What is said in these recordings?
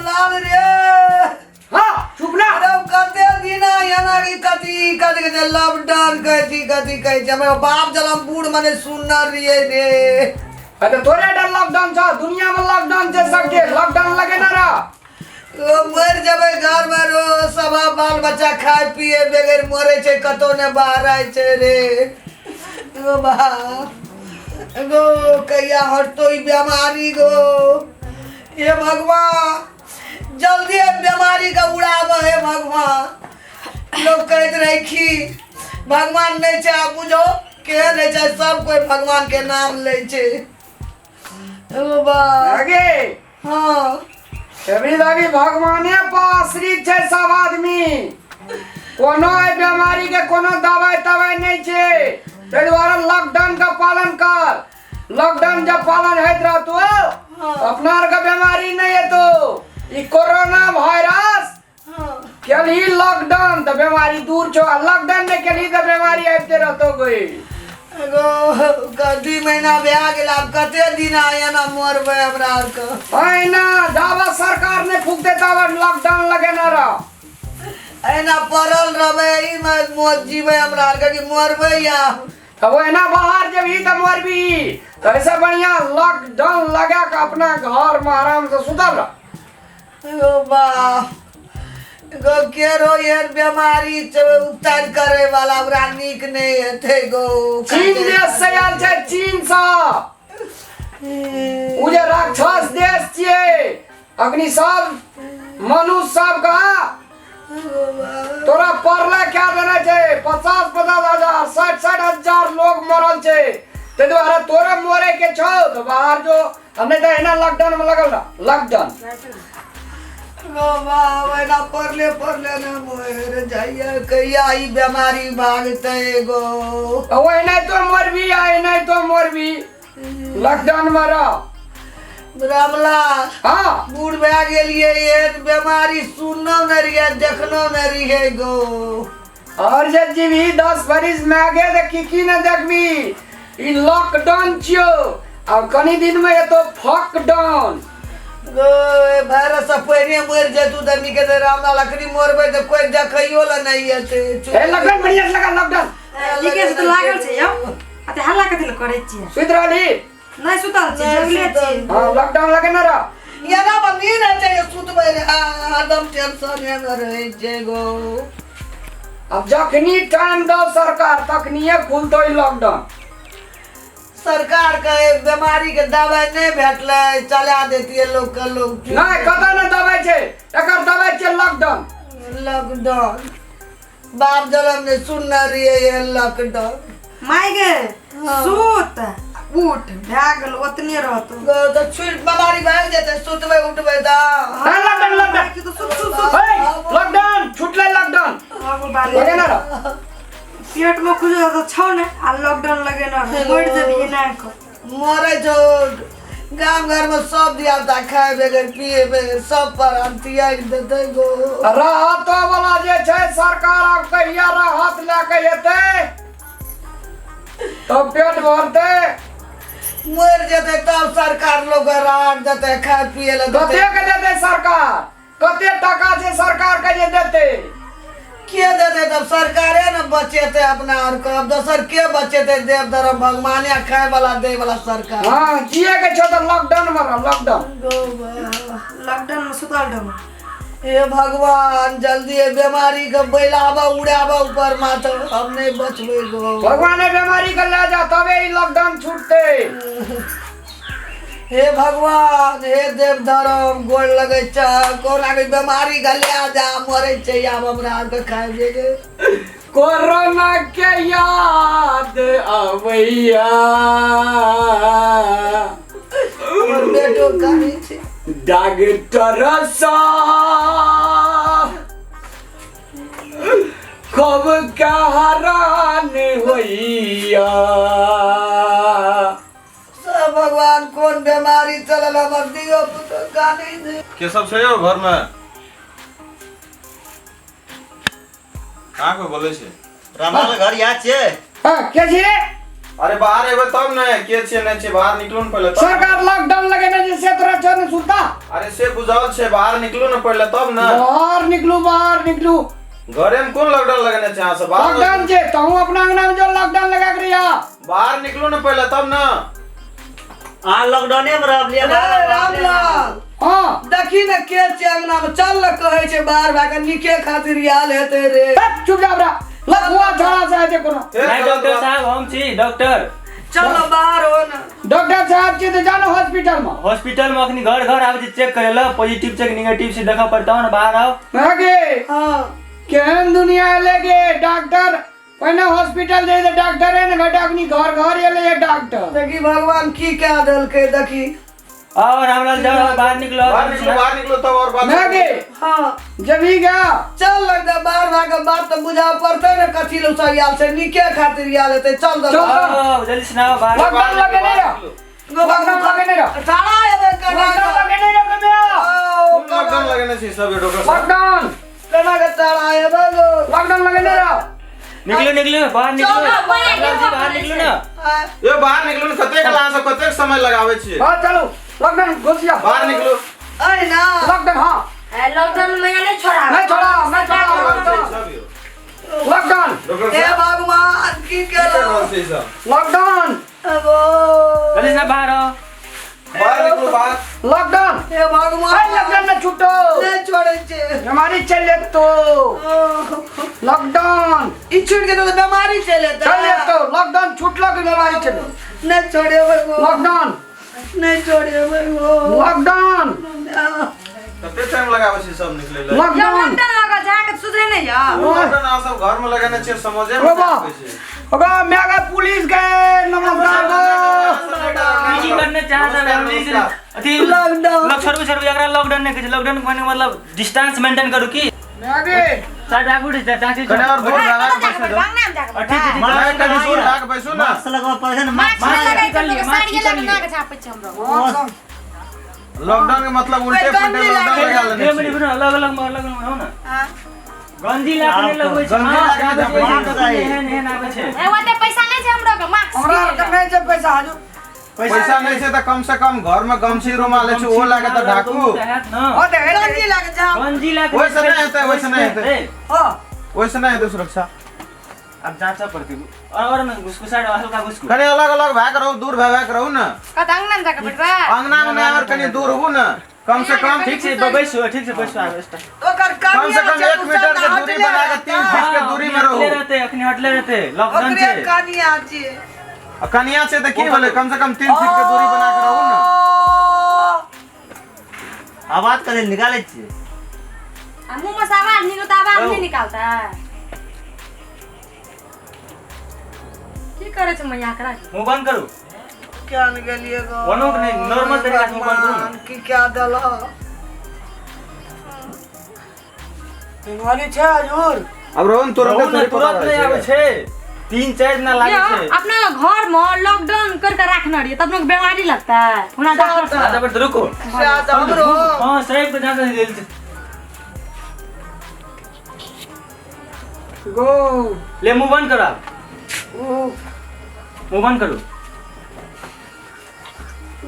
रामलाल रे। हाँ, चुप ना। अरे कते दिन एना की कथी कथी कहै छै लॉकडाउन कहै छी, कथी कहै छै, हमर बाप जलम बूढ़ मने सुनने रहियै रे। अरे तोरे डर लॉकडाउन छौ, दुनिया में लॉकडाउन छै, सबके लॉकडाउन लगेने रह। ओ मरि जेबै घर में रो, सब बाल बच्चा खाय पिए बगैर मरे छै, कतौ ने बाहर आय छै रे। गो बाप गो, कहिया हटतो ई बीमारी गो? हे भगवान, जल्दी एहि बीमारी के उड़ाबऽ हे भगवान। लोग कहैत रहै कि भगवान नहि छै, आब बुझो केहन होइ छै, सब कोइ भगवान के नाम लै छै। ओ बाप। आगे। हाँ। अभी अभी भगवाने पर आश्रित छै सब आदमी। कोनो एहि बीमारी के कोनो दवाई तवाई नहीं छै, ताहि दुआरे लॉकडाउन के पालन कर। लॉकडाउन जब पालन होइत रहतो, अपना आर के बीमारी नहीं हेतो। ई कोरोना वायरस केलही लॉकडाउन तऽ बीमारी दूर छौ, आ लॉकडाउन नहि केलही तऽ बीमारी आबिते रहतो गई। एगो 2 महीना भए गेल, आब कते दिन एना मरबै हमरा आरके? एना जाबे सरकार नहि फूकते ताबे लॉकडाउन लगेने रह। एना पड़ल रहबै, एहिमे मौत जीबै हमरा आरके कि मरबै या? तब एना बाहर जेबही तऽ मरबी, तऽ ऐसे बढ़िया लॉकडाउन लगा के अपना घर में आराम से सुतल रह। ओ बाप गो, केरो एहन बीमारी उपचार करे वाला ओकरा नीक नहि हेतै गो। चीन देश से आयल छै, चीन से। उ जे राक्षस देश छियै, अग्नि सब मनुष्य सब का तोरा पड़ले क्या देने छै, 50-50 हजार 60-60 हजार लोग मरल छै। ताहि दुआरे तोरे मरे के छौ तऽ बाहर जो, आ नहि तऽ एना लॉकडाउन में लगल रह लॉकडाउन। गो बाप, एना पड़ले पड़ले ने मरि जाइए, कहिया ई बीमारी भागतै गो? ओ एना तो मरबी आ एना तो मरबी, लॉकडाउन में रह। रामलाल। हाँ। बूढ़ भए गेलियै, एहन बीमारी सुननो नहि रहियै, देखनो नहि रहियै गो। और जे जीवी 10 बरिस में आगे तऽ की की ने देखबी। ई लॉकडाउन छियो, आ कनी दिन में एतो फकडाउन। गो, वायरस से पहिने मरि जेतू तऽ नीक हेतै रामलाल। अखनी मरबै तऽ कोइ देखैयो लए नहि एतै। ए लॉकडाउन बढ़िया से लगा लॉकडाउन। नीके से तऽ लागल छै यौ, आ तऽ हल्ला कथी लए करै छियै? सुति रहली? नहि सुतल छी, जगले छी। हाँ, लॉकडाउन लगे ना रह। एना पर नींद होइ छै, सुतबै रे हरदम टेंशन मे रहै छै गो। अब जखनी टाइम दो सरकार तखनिए खुलतो ई लॉकडाउन। सरकार के बीमारी के दवाई नहीं भेटलै, चला देतियै लोग के लोग। नहीं, कतऽ ने दवाई छै, एकर दवाई छै लॉकडाउन। लॉकडाउन बाप जलम ने सुनने रहियै लॉकडाउन। माय गे, सुत उठ भए गेल, ओतने रहतो। गो तऽ छुट बीमारी भागि जेतै, सुतबै उठबै तऽ। हाँ, लॉकडाउन लॉकडाउन। तो सुत सुत सुत। हे, लॉकडाउन छुटलै लॉकडाउन। बाबू बाले। लगे ना रह। पेट में कुछ तो छौ ने, आ लॉकडाउन लगे ना मर जेबही एना कऽ। मरे छौ, गाम घर में सब धिया पुता खाए बगैर पिए बगैर सब पर हम त्याग देतै गो। राहतो वाला जे छै सरकार आब कहिया राहत लए के एतै तब पेट भरतै। मरि जेतै तब सरकार लोग राहत देतै, खाए पिए लए देतै। कतेक देतै सरकार? कते टाका छै सरकार के जे देतै? के देतै तब? सरकारे ने बचेतै अपना आर के, अब दोसर के बचेतै? देव धर्म भगवाने खाए वाला दै वाला सरकार। हाँ, जिए के छौ तऽ लॉकडाउन में रह, लॉकडाउन। लॉकडाउन में सुतल रहू। हे भगवान, जल्दी ये बीमारी के बैलाबा उड़ाबा ऊपर माथा, हम नहीं बचबै गो। भगवान बीमारी के ले जा तबे ई लॉकडाउन छूटतै। हे भगवान, हे देव धर्म, गोर लगै छै, कोना के बीमारी के ले जा, मरै छै आब हमरा आरके खाइ जे। कोरोना के याद अबैया। हमर बेटो कानै छै। डॉक्टर साहब खूब के हैरान होइया। सब भगवान, कोन बीमारी चलल, हमर दियो पुतो कानै छै। के सब छै यौ घरमे? कहाँ कोइ बोलै छै? रामलाल घर याद छियै? हाँ, के छियै? अरे बाहर एबै तब ने के छियै नहि छियै बाहर निकलू ने पहिले तब। सरकार लॉकडाउन लगेने छै से तोरा छौ ने सुनता अरे से बुझल छै बाहर निकलू ने पहिले तब ने बाहर निकलू बाहर निकलू घरे में कोन लॉकडाउन लगेने छै अहाँ सब बाहर लॉकडाउन छै तहूँ अपना अंगना में जो लॉकडाउन लगा के रहिया बाहर निकलू ने पहिले तब ने अहाँ लॉकडाउने में रहब लिए रे रामलाल हाँ देखी ने के छै अंगना में चल ने कहै छै बाहर भए कऽ नीके खातिर आयल हेतै रे तब चुप जा बरा लफुआ छोड़ा से हेतै कोनो फेर नहीं गलत डॉक्टर बात। साहब हम छी डॉक्टर चल ने बाहर हो ने डॉक्टर साहब छी तऽ जानो हॉस्पिटल में हॉस्पिटल में अखनी घर घर आबै छै चेक करे ला पॉजिटिव चेक निगेटिव से देखऽ पड़तौ ने बाहर आओ गे हाँ केहन दुनिया एलै गे डॉक्टर पहिने हॉस्पिटल जाइ तऽ डॉक्टरे ने भेटै अखनी घर घर एलै हे डॉक्टर देखी भगवान की कए देलकै देखी और रामलाल जाओ बाहर निकलो बाहर निकलू बाहर निकलू तब और बात ना गे हाँ जबी गया चल लगता बाहर भए कऽ बात तऽ बुझा पड़तै ने कथी लए सब आयल छै नीके खातिर आयल हेतै चल चल। दे आओ जल्दी से आओ बाहर लॉकडाउन लगेने रह लॉकडाउन लगेने रह सारा एबै केना लॉकडाउन लगेने रह गो आओ, कोन लॉकडाउन लगेने छी सब डॉक्टर साहब लॉकडाउन केना के तारा एबै गो लॉकडाउन लगेने रह निकलो निकलो बाहर निकलो चलो, रामलाल जी बाहर निकलो ना आय, यो बाहर निकलू ने कतेक अहाँ सब कतेक समय लगाबै छियै हाँ चलो लॉकडाउन घुस जाओ बाहर निकलू अय ना लॉकडाउन हाँ लॉकडाउन में नहीं छोड़ा नहीं छोड़ा नहीं छोड़ा लॉकडाउन सब यो लॉकडाउन डॉक्टर हे साहब भगवान की की कर केलौ रहल छी सब लॉकडाउन अगो जल्दी से बाहर आओ बाहर निकलू बाहर लॉकडाउन हे भगवान अरे लॉकडाउन में छूटो नहि छोड़ै छै बीमारी चल तो लॉकडाउन ई छूट गेल तऽ बेमारी चलि एतै चल तो लॉकडाउन छूटलो के बीमारी चले नहि छोड़ेबै गो लॉकडाउन नहि छोड़ेबै गो लॉकडाउन कते टाइम लगाबै छी सब निकले ले लॉकडाउन लॉकडाउन लगा जाके सुधरे नहीं या लॉकडाउन अहाँ सब घर में लगेने छियै समझे ओ बा ओका मैं पुलिस गए नमस्कार गो पीजी करने चाहत है हमनी से अथी लॉकडाउन। लक्षण छोड़ू एकरा लॉकडाउन नहीं कहै छै लॉकडाउन माने मतलब डिस्टेंस मेंटेन करू की मैं गे साइड आगू उठ जा चाची कने और दूर भए के बैसू दो। बांगना में जाके ठीक ठीक नहीं, कनी दूर भए के बैसू ना मास्क लगबऽ पड़ै छै ने मास्क मास्क मास्क लगाई निकाल तो लिए, साड़ी मास्क लगा निकाल के छापे छै हमरो लॉकडाउन के मतलब उल्टे पुल्टे लॉकडाउन लगा लेने ये मने छी अलग अलग अलग अलग हो ना गंजी ला के नहीं लगबै छै गंजी मास्क ला के आबै छै, मास्क एहन एहन एहन आबै छै ए ओते पैसा नहीं छै हमरो के मास्क हमरा आर के नहीं छै पैसा हाजू पैसा नहीं छै तऽ कम से कम घर में गमछी रुमाल छै ओ लागे तऽ ढाकू हैत न हो दे गंजी लागे जा गंजी ला के ओहिसँ नहि हेतै, ओहिसँ नहि हेतै। हां ओहिसँ नहि हेतै सुरक्षा अब जांच पड़तै और न घुसकु साइड हल्का घुसकु कनी अलग अलग भए के रहू दूर भए भए के रहू ने कत अंगना में जाके बैठबा अंगना में नहि और कनी दूर रहू ने कम से कम ठीक छै बैसू ठीक छै बैसू आब स्टार्ट ओकर कम से कनिया कम छै 1 मीटर के दूरी बना के 3 फीट के दूरी में रहू हटले रहते अखनी हटले रहते लॉकडाउन ओकरे छै कनिया छै आ कनिया छै तऽ की भेलै कम से कम 3 फीट के दूरी बना के रहू ने आवाज कथी निकालै छियै आ मुंह में से आवाज निकलता तो आवाज नहीं निकालता की करे छै मैया करा मुंह बंद करू क्या न गेलिए गो कोनो के नहीं, नॉर्मल तरीका से मुंह बंद करू ने। की क्या देलह बीमारी छै हजूर अब रहू ने तुरंत रहू ने, तुरंत नहीं आबै छै 3-4 दिना लागै छै अपना घर में लॉकडाउन करके रखना रहिए तब लोग बीमारी लगता है हुना डॉक्टर आधा पर रुको से तऽ हमरो हां साहब के जांच लेल छै गो ले मुंह बंद करो आप मुंह बंद करू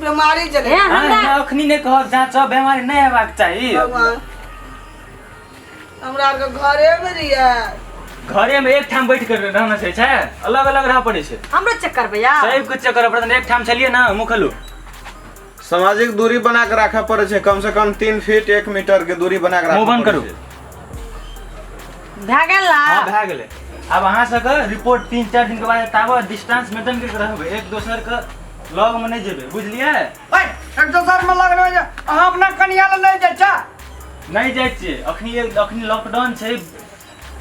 बीमारी चले ए हमरा हाँ, अखनी नहीं कहब जांच बीमारी नहीं हेबाक चाही भगवान हमरा आरके घरे में रहिए घरे में एक ठाम बैठ कर रहना छै छै अलग अलग रह पड़ै छै हमरो चेक करबै या सब कुछ चेक करऽ पड़त एक ठाम छलियै ना मुँह खोलू सामाजिक दूरी बना के राखऽ पड़ै छै कम से कम 3 फीट 1 मीटर के दूरी बना के राखऽ मुँह बंद पड़ै करू। छै। भए गेल ला हाँ भए गेलै आब अहाँ सबके रिपोर्ट 3-4 दिन के बाद ताबऽ डिस्टेंस मेंटेन करके रहबै एक दोसर के लग में नहीं जेबै बुझलियै ओए एक दोसर में लगलो जे अहाँ अपना कनिया लग नहीं जाइ छै नहीं जाइ छियै अखनी अखनी लॉकडाउन छै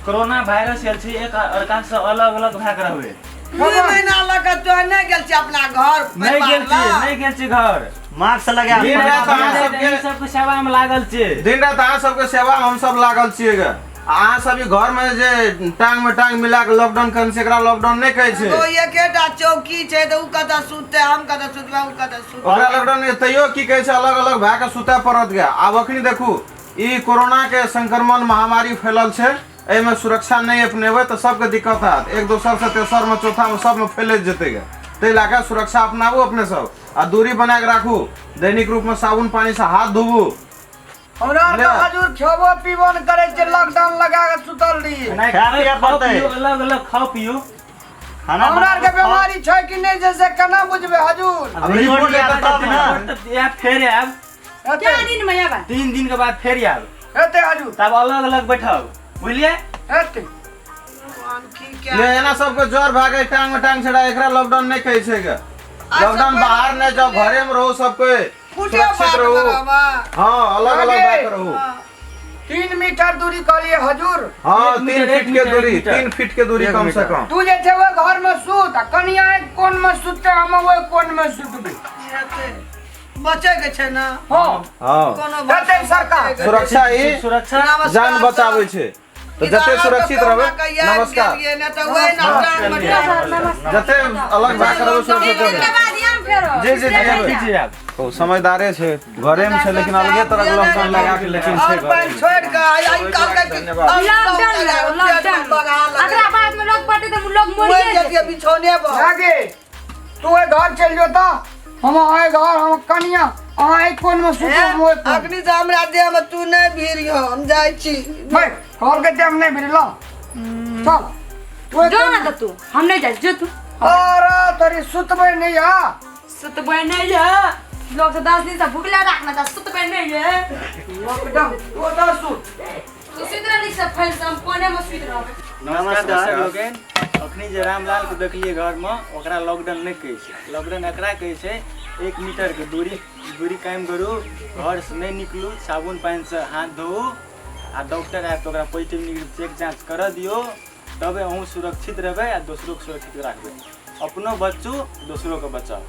कोरोना वायरस आयल छै एक अर्का से अलग अलग भए के रहबै दू महीना लऽ कऽ तो नहि गेल छी अपना घर नहीं गेल छियै नहीं गेल छियै घर मास्क लगा दिन रात अहाँ सबके एहि सबके सेवा में लागल छियै दिन रात अहाँ सबके सेवा में हम सब लागल छियै गे अहाँ सब ई घर में जे टांग में टांग मिला के लॉकडाउन करने से एकरा लॉकडाउन नहीं कहै छै ओ एकेटा चौकी छै तऽ उ कतऽ सुततै हम कतऽ सुतबै उ कतऽ सुततै ओकरा लॉकडाउन नहीं तैयो की कहै छै अलग अलग भए के सुतय पड़त गे आब अखनी देखू ई कोरोना के संक्रमण महामारी फैलल छै एहिमे सुरक्षा नहि अपनेबै तऽ सबके दिक्कत हैत, एक दोसर से तेसर में चौथा में सबमे फैलैत जेतै गे। ताहि लए कऽ सुरक्षा अपनाबू अपने सब आ दूरी बना के राखू, दैनिक रूप में साबुन पानी से हाथ धोबू। हमरा आर के ले। हजूर खेबो पीबो न करै छै, लॉकडाउन लगा के सुतल रहियै। खाय पिए खाओ पड़तै। पियो, अलग अलग खाओ पियो। खाना हमरा आर के बनाबू, खाओ। बीमारी छै कि नहि छै से केना बुझबै हजूर? अब रिपोर्ट एतै तब ने। तब आयब फेर आयब, हेतै क्या दिन में आबा? 3 दिन के बाद फेर आयब, हेतै हजूर, तब अलग अलग बैठब, बुझलियै? हेतै। ले एना सबके ज्वर भए गेल, टांग में टांग छड़ा, एकरा लॉकडाउन नहि कहै छै गे। लॉकडाउन बाहर नहि जाओ, घरे में रहू, सब कोई फुटे सुरक्षित बात रहू। करबा। हाँ अलग अलग आगे। भए के रहू। 3 मीटर दूरी कहलिए हजूर। हाँ एक 3 मीटर, फीट एक के मीटर, दूरी, एक मीटर। 3 फीट के दूरी एक कम से मीटर। कम। तू जे छै ओहि घर में सुत आ कनिया एक कोन में सुतते, हम ओहि कोन में सुतबै। बचे के छै ना। हाँ हाँ कोनो हेतै सरकार। सुरक्षा ही सुरक्षा जान बचाबै छै, तऽ जते सुरक्षित रहबै। नमस्कार। जते अलग भए के रहबै सुरक्षित 3 दिन के रहबै। बाद आम फेरो। जी जी जी जी जी आयब। ओ समझदारे छै, घरे में छै लेकिन अलगे तरह के लॉकडाउन लगा के लेकिन छै और घरे पानि में। छोड़ के आई आई कहलकै कि धन्यवाद। लॉकडाउन लगाओ, लॉकडाउन। अकरा बाद में लोग बटे तऽ लोग मरि मरिए जेतै। जतियै बिछौने पर। आगे तू ओहि घर चलि जो तऽ हम ओहि घर, हम कनिया अहाँ एक कोन में सुतू, हम ओहि कोन। अखनी से हमरा देह में तू नहि भिड़ियो, हम जाइ छी। भाई घर के देह में नहि भिड़लो, चल तू ओहि जो कोन ना तऽ तू, हम नहीं जाइ, जो तू। अरे तोरी सुतबै नहि आ। सुतबै नहीं है, लोग तो 10 दिन से भूखला रखना था, सुतबै नहीं है। लॉकडाउन तू ओतऽ सुत। तू सुति रहली से फैल से हम कोने में सुति रहबै। नमस्कार लोगन, अखनी जे रामलाल के देखलिए घर में, ओकरा लॉकडाउन नहीं कहै छै। लॉकडाउन एकरा कहै छै 1 मीटर के दूरी दूरी कायम करू, घर से नहीं निकलू, साबुन पानि से हाथ धोउ आ डॉक्टर आयत तऽ ओकरा पॉजिटिव निगेटिव चेक जाँच करऽ दियौ, तबे अहूँ सुरक्षित रहबै आ दोसरोके सुरक्षित राखबै। अपनो बचू दोसरोके बचाउ।